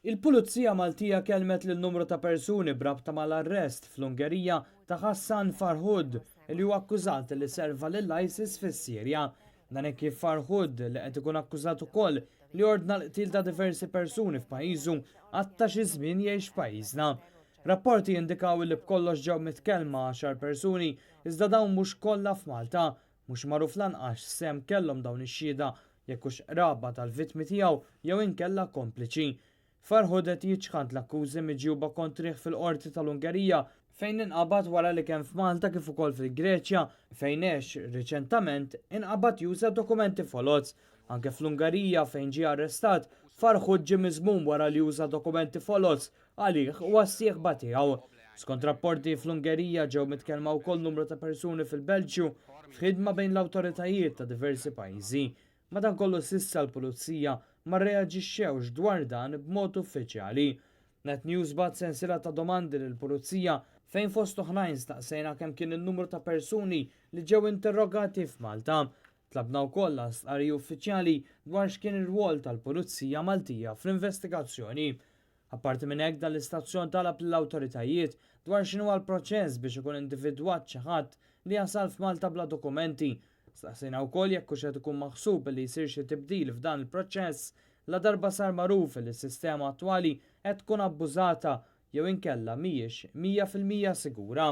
Il-Pulizija Maltija kellmet lil numru ta' persuni b'rabta mal-arrest fl-Ungerija ta' Hassan Farhud, li huwa akkużat li serva lil ISIS fis-Sirja. Dan hekk kif Farhud, li qed ikun akkużat ukoll li ordna l-qtil ta' diversi persuni f'pajjiżu, qatta' xi żmien jgħix f'pajjiżna. Rapporti jindikaw li b'kollox ġew mitkellma 10 persuni, iżda dawn mhux kollha f'Malta. Mhux magħruf lanqas x'sehem kellhom dawn ix-xhieda, jekk hux qraba tal-vittmi tiegħu jew inkella kompliċi. Farhud qed jiċħad l-akkużi miġjuba kontrih fil-Qorti tal-Ungerija, fejn inqabad wara li kemm f'Malta kif ukoll fil-Greċja, fejn għex riċentament, inqabad juża dokumenti foloz. Anke fl-Ungerija fejn ġie arrestat, Farhud ġie miżmum wara li uża dokumenti foloz għalih u għas-sieħba tiegħu. Skont rapporti, fl-Ungerija ġew mitkellma wkoll numru ta' persuni fil-Belġju f'ħidma bejn l-awtoritajiet ta' diversi pajjiżi. Madankollu s'issa l-Pulizija ma rreaġixxewx dwar dan b'mod uffiċjali. Net News bagħat sensiela ta' domandi lill-Pulizija, fejn fost oħrajn staqsejna kemm kien in-numru ta' persuni li ġew interrogati f'Malta. Tlabna wkoll għal stqarrija uffiċjali dwar x'kien ir-rwol tal-Pulizija Maltija fl-investigazzjoni. Apparti minn hekk, dan l-istazzjon talab lill-awtoritajiet dwar x'inhuwa l-proċess biex ikun individwat xi ħadd li jasal f'Malta bla dokumenti. Staqsejna wkoll jekk hux qed ikun maħsub li jsir xi tibdil f'dan il-proċess ladarba sar magħruf li s-sistema attwali qed tkun abbużata jew inkella mhijiex 100% sigura.